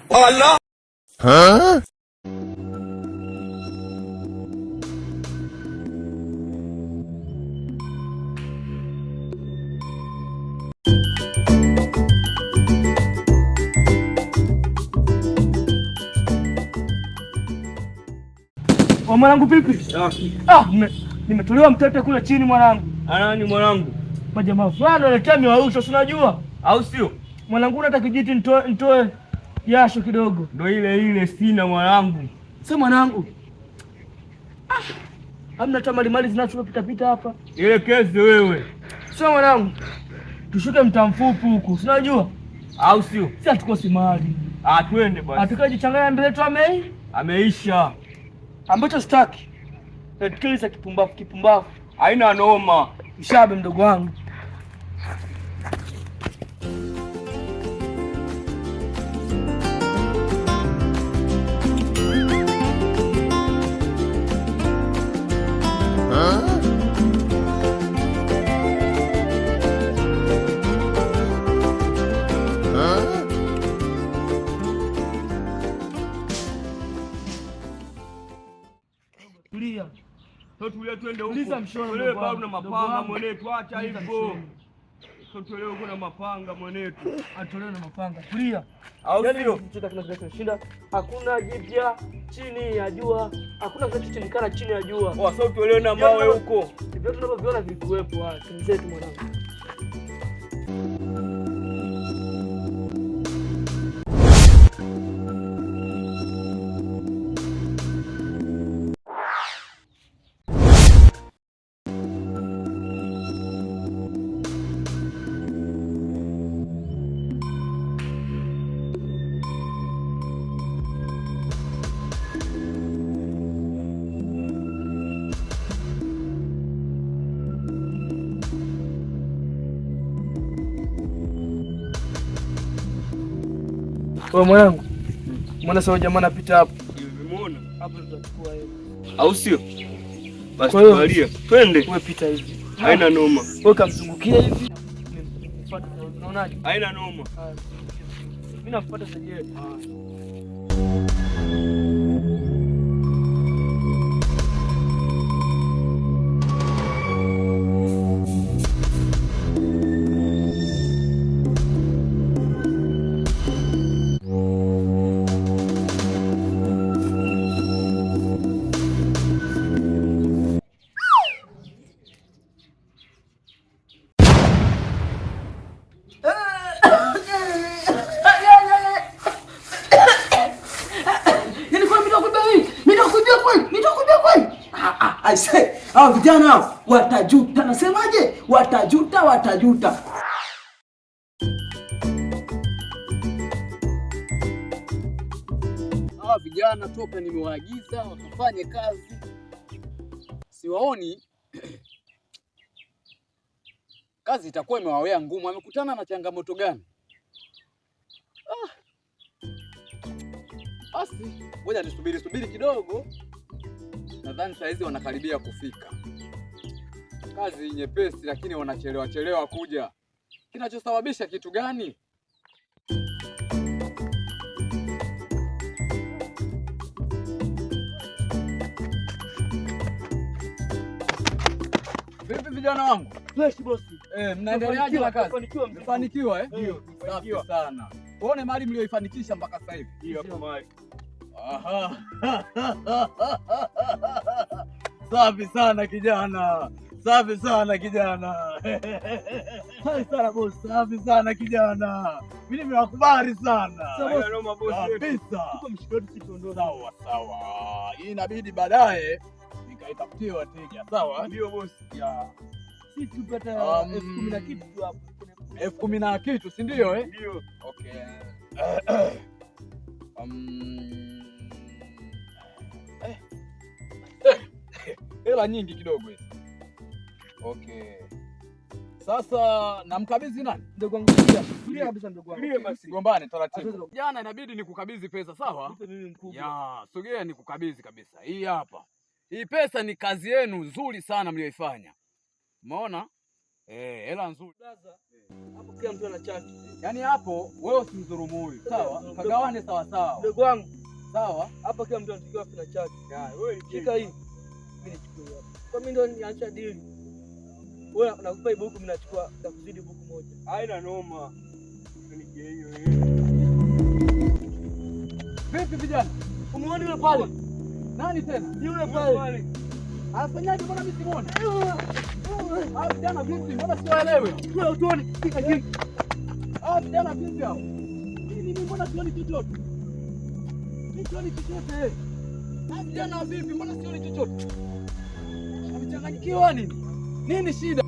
Allah. Huh? Wa mwanangu vipi? Ah, nimetolewa mtete kule chini mwanangu. Anani mwanangu? Majamaa fulani waletea miwausho si unajua? Au sio? Mwanangu hata kijiti nitoe nitoe jasho kidogo. Ndo ile ile sina mwanangu. Sio mwanangu. Ah. Hamna hata mali zinazopita pita hapa. Ile kesi wewe. Sio mwanangu. Tushuke mtaa mfupi huku, si unajua? Au sio? Si hatukosi mali. Ah, twende basi. Atakayejichanganya mbele yetu ameisha. Ambacho sitaki. Akili za kipumbavu kipumbavu. Haina noma. Mshabe mdogo wangu. Huh? Huh? Tulia. Tulia twende huko. Tuliza mshono Wewe mdogo bado wangu. na Mdogo mapanga wangu. mwanetu, acha Tuliza hivyo. mshono. Tutolewe huko na mapanga mwanetu. Atolewe na mapanga. Tulia. Au Yaani sio? chochote hakuna kinachoshinda, hakuna jipya chini ya jua, hakuna kinachoshindikana chini ya jua. Wa sio tuelewe na mawe huko. Hivyo tunavyoviona vilikuwepo, haya zetu mwanangu. Wewe mwanangu, mbona sasa jamaa anapita hapo? Umeona? Hapo tutachukua yeye. Au sio? Basi Kwa hiyo- tubalia. Twende. Wewe pita hivi. Haina noma. Wewe kamzungukia hivi. Mfuate, unaonaje? Haina noma. Haya. Mimi nafuata sasa. Aise, hao vijana hao watajuta. Nasemaje? Watajuta, watajuta. Hawa vijana toka nimewaagiza wakafanye kazi, siwaoni. Kazi itakuwa imewawea ngumu. Amekutana na changamoto gani? Ah. Basi ngoja nisubiri subiri kidogo, nadhani saa hizi wanakaribia kufika. Kazi nyepesi, lakini wanachelewa chelewa kuja. Kinachosababisha kitu gani? Vipi vijana wangu? Fresh boss. Mnaendeleaje na kazi? Tumefanikiwa mzee. Mmefanikiwa eh? Ndio, Safi tumefanikiwa. sana. Tuone mali mlioifanikisha mpaka sasa hivi. Hiyo hapo mali. Aha. Safi sana kijana. Safi sana kijana. Safi sana boss. Safi sana kijana. Mimi nimewakubali sana. Haina noma bosi wetu. Kabisa. Tuko mshikaji wetu sisi tuondoke. Sawa sawa. Hii inabidi baadaye nikaitafutie wateja, sawa? Ndio bosi. Ya. Sisi tupata 10,000 na kitu tu hapo. 10,000 na kitu, si ndio eh? Ndio. Okay. Eh. Hela nyingi kidogo hizi. Okay. Sasa namkabidhi nani? Mdogo wangu tulia. Tulia kabisa mdogo wangu. Tulia basi. Gombane taratibu. Hatuwezi- Jana inabidi nikukabidhi pesa, sawa? Nipe mimi mkubwa. Ya, sogea nikukabidhi kabisa. Hii hapa. Hii pesa ni kazi yenu nzuri sana mlioifanya. Umeona? Eh, hela nzuri. Brother, hapo kila mtu ana chake. Yaani hapo wewe usimdhulumu huyu. Sawa? Kagawane sawa sawa. Mdogo wangu, Sawa? hapa kila mtu anatakiwa afe na chake. Wewe Shika hii. Mimi nichukue hapa. Kwa mimi ndo niacha deal. Wewe nakupa hii buku, mimi nachukua nakuzidi buku moja. Haina noma. Nige hiyo. Vipi vijana? Umuone yule pale? Nani tena? Yule pale. Anafanyaje? Mbona mimi simuoni? Hao vijana vipi? Mbona siwaelewi? Wewe utuone. Hao vijana vipi hao? Mimi mimi mbona sioni chochote? Mimi sioni chochote. Hao vijana vipi? Mbona sioni chochote? Wamechanganyikiwa nini? Nini shida?